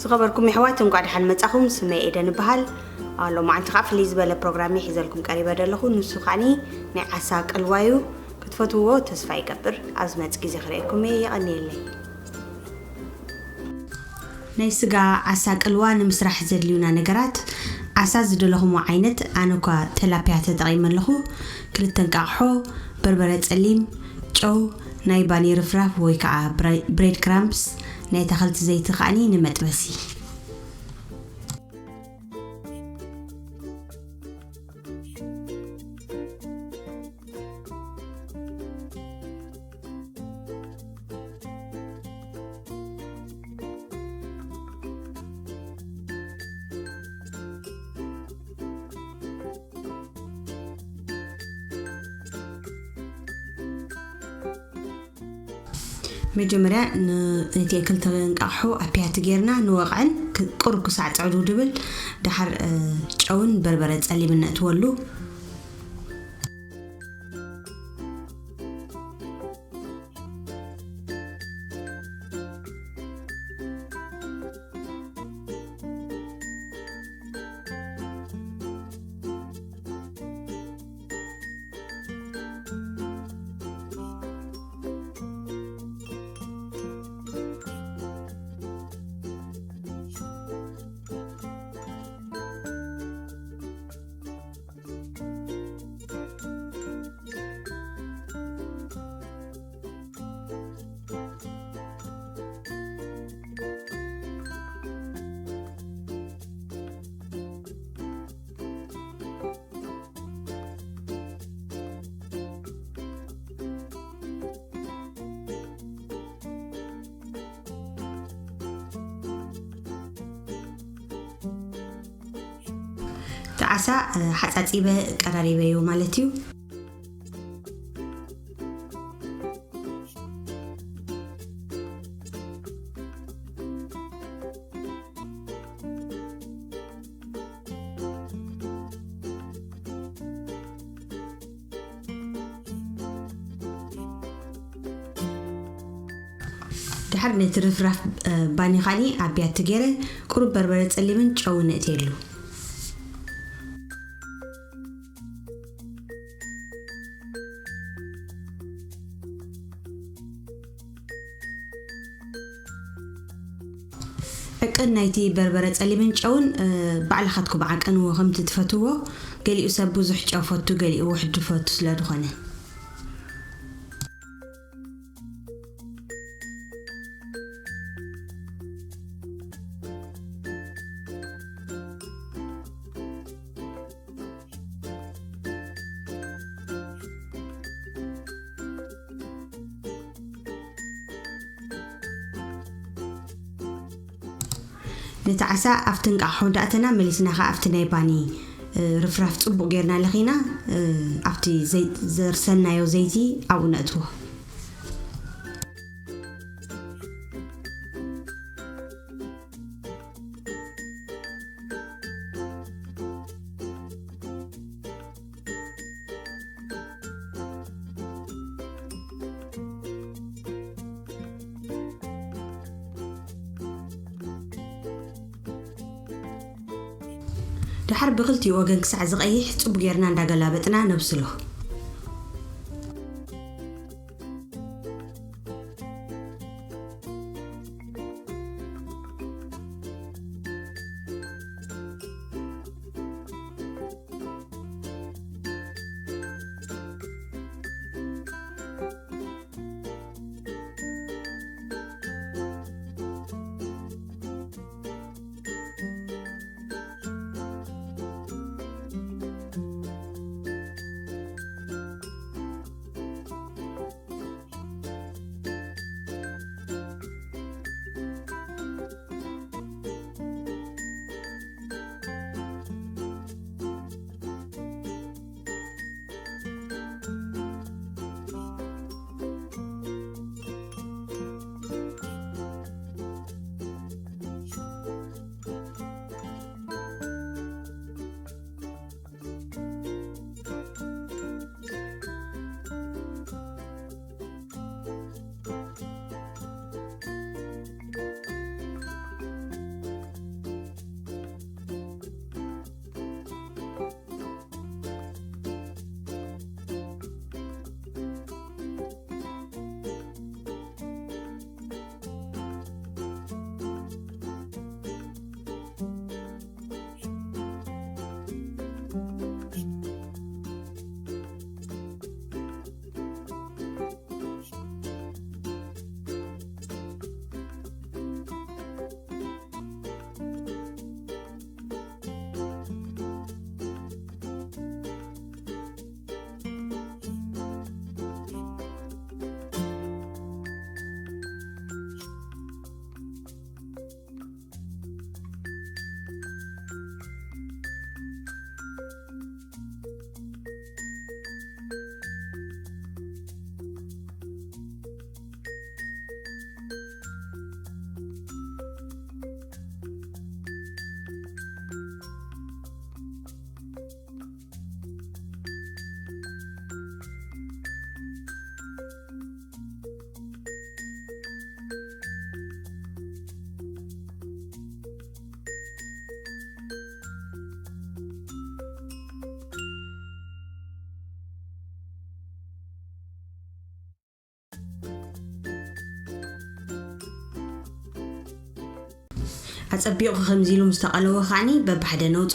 ዝኸበርኩም የሕዋት፣ እንኳዕ ደሓን መጻኹም። ስመይ ኤደን እበሃል። ሎማዓንቲ ከዓ ፍልይ ዝበለ ፕሮግራም እየ ሒዘልኩም ቀሪበ ዘለኹ። ንሱ ከዓኒ ናይ ዓሳ ቅልዋ እዩ። ክትፈትውዎ ተስፋ ይገብር። ኣብ ዝመጽእ ግዜ ክርእየኩም እየ። የቐንየለይ። ናይ ስጋ ዓሳ ቅልዋ ንምስራሕ ዘድልዩና ነገራት፣ ዓሳ ዝደለኹሞ ዓይነት፣ ኣነ እኳ ተላፕያ ተጠቒመ ኣለኹ፣ ክልተ እንቃቕሖ፣ በርበረ ጸሊም፣ ጨው፣ ናይ ባኒ ርፍራፍ ወይ ከዓ ብሬድ ክራምፕስ፣ ናይ ኣታኽልቲ ዘይቲ ከዓኒ ንመጥበሲ። መጀመርያ ን-፣ ነቲ ክልተ እንቃቕሖ ኣብ ፒያቲ ጌርና ንወቕዕን ክ-፣ ቁሩብ ክሳዕ ጽዕዱ ድብል፣ ደሓር፣ እ፣ ጨውን በርበረ ጸሊምን ነእትወሉ። እቲ ዓሳ፣ እ፣ ሓጻጺበ ቀራሪበዮ ማለት እዩ። ድሓር ነቲ ርፍራፍ፣ እ፣ ባኒ ኻኒ ኣብ ቢያቲ ገይረ ቁሩብ በርበረ ጸሊምን ጨውን እእትየሉ። ዕቅን ናይቲ በርበረ ጸሊምን ጨውን፣ እ፣ ባዕልኻትኩም ዓቀንዎ ከምቲ ትፈትዎ። ገሊኡ ሰብ ብዙሕ ጨው ፈቱ፣ ገሊኡ ውሕድ ፈቱ ስለ ዝኾነ። ነቲ ዓሳ ኣብቲ እንቃቕሖ እንዳእተና መሊስና ኸዓ ኣብቲ ናይ ባኒ፣ እ፣ ርፍራፍ ጽቡቕ ጌርና ለኺና፣ እ፣ ኣብቲ ዘይ-፣ ዘርሰናዮ ዘይቲ ኣብኡ ነእትዎ። ድሓር ብኽልቲኡ ወገን ክሳዕ ዝቐይሕ ጽቡቕ ጌርና እንዳገላበጥና ነብስሎ። ኣጸቢቑ ከምዚ ኢሉ ምስ ተቐለወ ከዓኒ በብሓደ ነውጾ።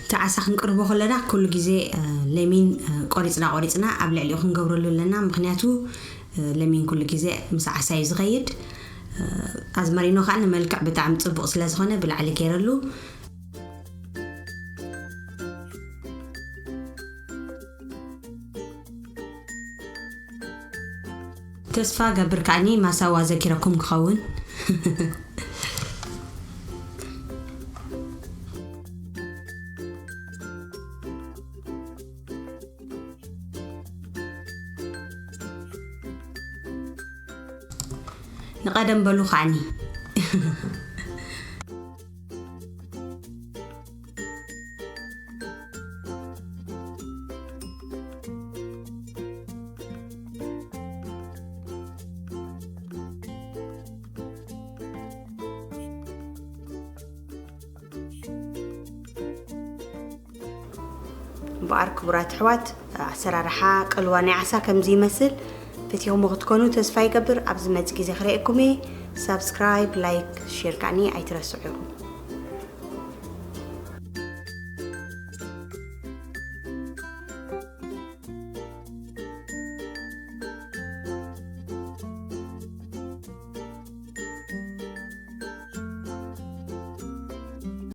እቲ ዓሳ ክንቅርቦ ከለና ኩሉ ግዜ፣ እ፣ ለሚን፣ እ፣ ቆሪጽና ቆሪጽና ኣብ ልዕሊኡ ክንገብረሉ ኣለና። ምኽንያቱ፣ እ፣ ለሚን ኩሉ ግዜ ምስ ዓሳ እዩ ዝኸይድ። እ፣ ኣዝመሪኖ ከኣ ንመልክዕ ብጣዕሚ ጽቡቕ ስለ ዝኾነ ብላዕሊ ገይረሉ። ተስፋ ገብር ከዓኒ ማሳዋ ዘኪረኩም ክኸውን። ንቐደም በሉ ከዓኒ። እምበኣር ክቡራት ኣሕዋት፣ ኣሰራርሓ ቅልዋ ናይ ዓሳ ከምዚ ይመስል። ፈቲኹሞ ክትኮኑ ተስፋ ይገብር። ኣብ ዝመጽእ ግዜ ክርእየኩም እየ። ሳብስክራይብ፣ ላይክ፣ ሼር ከዓኒ ኣይትረስዑ ኢኹም።